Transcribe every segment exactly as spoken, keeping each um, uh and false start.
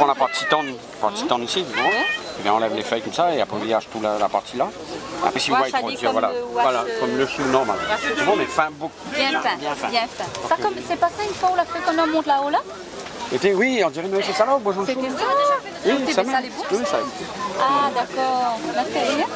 On la parti tann, parti tann isi, bon. Ouais. Ébin, on lèv lé fèy konmsa é apré, on lès tout la, la parti la. Apré, si ou vé, i pran, voilà. Voilà, konm le shou normal. Shou normal. Shou normal, mé fin, bokou. Bien fin, bien fin. Sa, konm, sé pa sa, in foi, ou la fé konm nou la mont laò la ? Sété, oui, on diré, mé sé sa la, bonjour. Sété sa ? Oui, sa mèm. Sa lé bon, sa ? Oui, sa. Ah, dakor. La fé rien.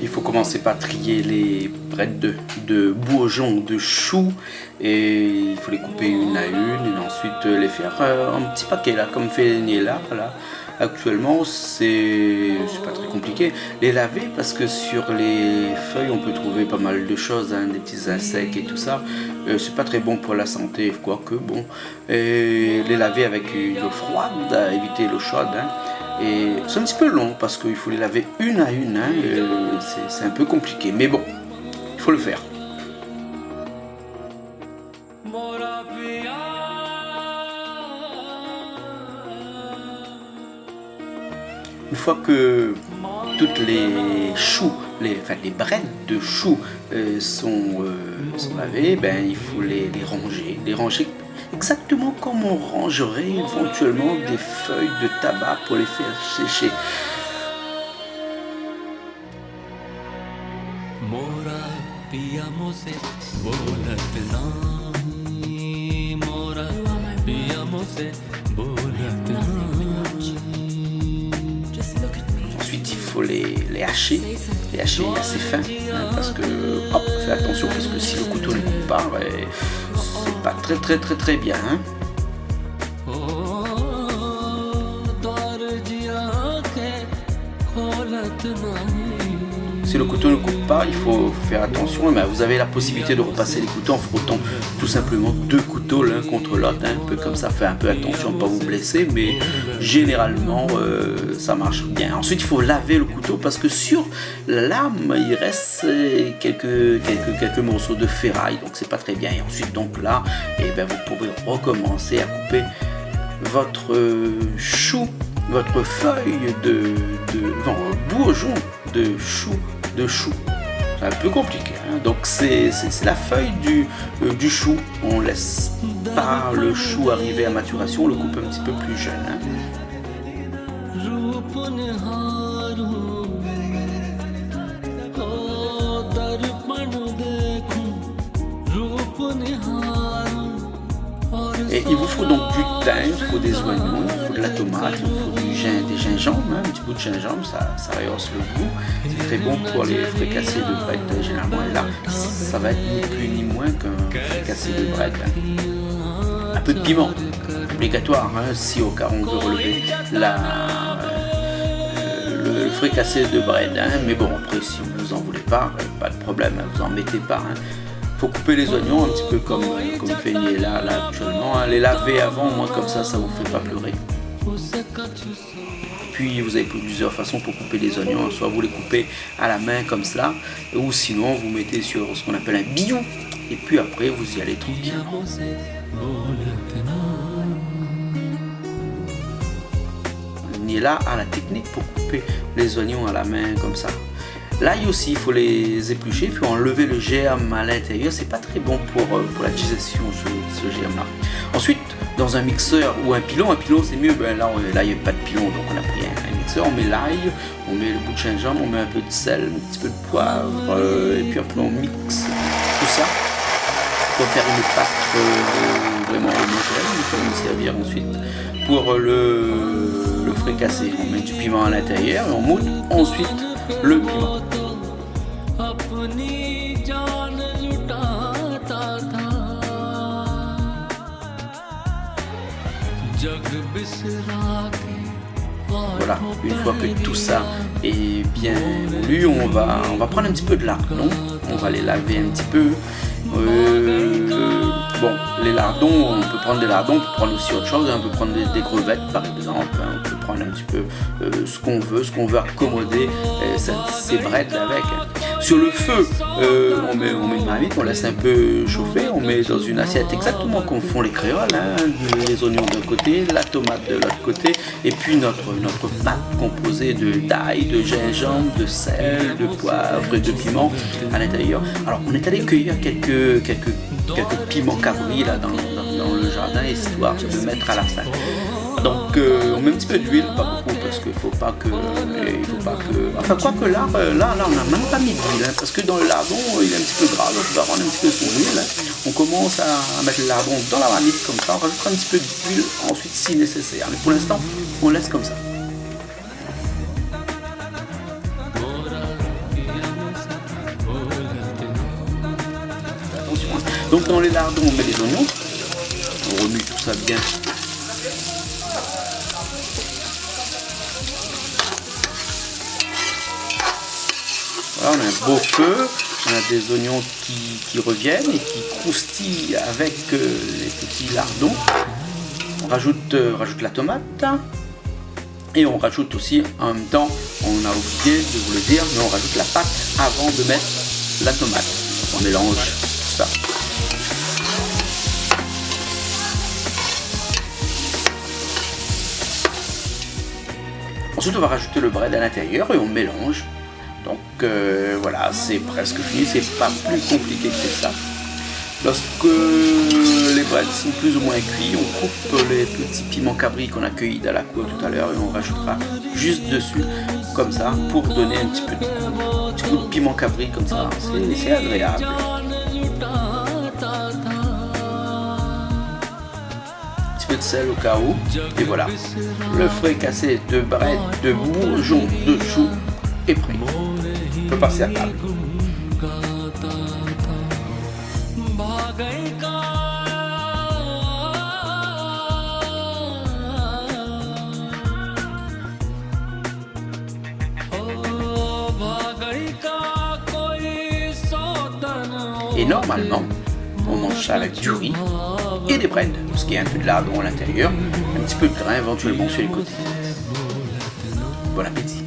Il faut commencer par trier les brèdes de, de bourgeons de choux et il faut les couper une à une et ensuite, euh, les faire, euh, en petits paquets là, comme fait Niela là. Actuellement, c'est, c'est pas très compliqué. Les laver, parce que sur les feuilles, on peut trouver pas mal de choses, hein, des petits insectes et tout ça. Euh, c'est pas très bon pour la santé, quoique, bon. Et les laver avec une eau froide, éviter l'eau chaude, hein. Et c'est un petit peu long parce qu'il faut les laver une à une, hein. Euh, c'est, c'est un peu compliqué, mais bon, il faut le faire. Une fois que toutes les choux, les, enfin, les brèdes de choux, euh, sont, euh, sont lavées, ben, il faut les, les ranger. Les ranger exactement comme on rangerait éventuellement des feuilles de tabac pour les faire sécher. Ensuite, il faut les, les hacher, les hacher assez fin, hein, parce que, hop, faites attention, parce que si le couteau ne coupe pas, ouais, c'est pas très, très, très, très bien, hein. Si le couteau ne coupe pas, il faut faire attention. Mais vous avez la possibilité de repasser les couteaux en frottant tout simplement deux couteaux l'un contre l'autre, hein, un peu comme ça. Faites un peu attention, pas vous blesser, mais généralement, euh, ça marche bien. Ensuite, il faut laver le couteau parce que sur la lame, il reste, euh, quelques, quelques, quelques morceaux de ferraille. Donc, c'est pas très bien. Et ensuite, donc là, eh ben, vous pouvez recommencer à couper votre, euh, chou, votre feuille de, de, non, bourgeon de chou, de chou. C'est un peu compliqué, hein. Donc c'est, c'est, c'est la feuille du, euh, du chou. On laisse pas le chou arriver à maturation, on le coupe un petit peu plus jeune, hein. Et il vous faut donc du thym, il faut des oignons, il faut de la tomate, il faut du gin-, des gingembre, hein, un petit bout de gingembre, ça, ça rehausse le goût. C'est très bon pour les fricassés de brèdes, généralement. Et là, ça va être ni plus ni moins qu'un fricassé de brèdes, hein. Un peu de piment, obligatoire, hein, si au cas on veut relever la, euh, le, le fricassé de brèdes, hein. Mais bon, après, si vous en voulez pas, euh, pas de problème, hein, vous en mettez pas, hein. Faut couper les oignons un petit peu comme, euh, comme fait Niela là actuellement, hein. Les laver avant, au moins comme ça, ça vous fait pas pleurer. Puis vous avez plusieurs façons pour couper les oignons, hein. Soit vous les coupez à la main comme cela, ou sinon vous mettez sur ce qu'on appelle un biyou, et puis après vous y allez tranquillement. Niela a la technique pour couper les oignons à la main comme ça. L'ail aussi, il faut les éplucher, il faut enlever le germe à l'intérieur. C'est pas très bon pour, euh, pour la digestion, ce, ce germe-là. Ensuite, dans un mixeur ou un pilon, un pilon c'est mieux, ben là, on, là, il n'y a pas de pilon, donc on a pris un, un mixeur, on met l'ail, on met le bout de gingembre, on met un peu de sel, un petit peu de poivre, euh, et puis après on mixe tout ça pour faire une pâte, euh, vraiment homogène, qu'on peut nous servir ensuite pour le, le fricassé. On met du piment à l'intérieur et on moude ensuite le piment. Voilà, une fois que tout ça est bien moulu, on va, on va prendre un petit peu de lardon, on va les laver un petit peu. Euh, bon, les lardons, on peut prendre des lardons, on peut prendre aussi autre chose, hein, on peut prendre des, des crevettes par exemple, hein, on peut prendre un petit peu, euh, ce qu'on veut, ce qu'on veut accommoder, euh, cette, ces brèdes avec, hein. Sur le feu, euh, on met, on met une marmite, on laisse un peu chauffer, on met dans une assiette exactement comme font les créoles, hein, les oignons d'un côté, la tomate de l'autre côté, et puis notre, notre pâte composée de, d'ail, de gingembre, de sel, de poivre et de piment à l'intérieur. Alors, on est allé cueillir quelques, quelques, quelques piments cabris là dans, dans dans le jardin, histoire de mettre à la fin. Donc, euh, on met un petit peu d'huile, pas beaucoup, parce qu'il faut pas que, il faut pas que, enfin, quoique là, euh, là, là, on n'a même pas mis d'huile, hein, parce que dans le lardon, il est un petit peu gras, donc il va rendre un petit peu son huile, hein. On commence à, à mettre le lardon dans la marmite comme ça, on rajoutera un petit peu d'huile ensuite si nécessaire. Mais pour l'instant, on laisse comme ça. Attention, hein. Donc dans les lardons, on met les oignons. On remue tout ça bien. Voilà, on a un beau feu, on a des oignons qui, qui reviennent et qui croustillent avec, euh, les petits lardons. On rajoute, euh, on rajoute la tomate. Et on rajoute aussi, en même temps, on a oublié de vous le dire, mais on rajoute la pâte avant de mettre la tomate. On mélange tout ça. Ensuite, on va rajouter le brèd à l'intérieur et on mélange. Donc, euh, voilà, c'est presque fini, c'est pas plus compliqué que ça. Lorsque les brèdes sont plus ou moins cuits, on coupe les petits piments cabris qu'on a cueillis dans la cour tout à l'heure et on rajoutera juste dessus, comme ça, pour donner un petit peu de goût. Un petit goût de piment cabri comme ça, c'est, c'est agréable. Un petit peu de sel au cas où. Et voilà. Le fricassé de brèdes, de bourgeons, de choux est prêt. On peut passer à table. Et normalement, on mange ça avec du riz et des brèdes, parce qu'il y a un peu de lardon à l'intérieur, un petit peu de grain éventuellement sur les côtés. Bon appétit.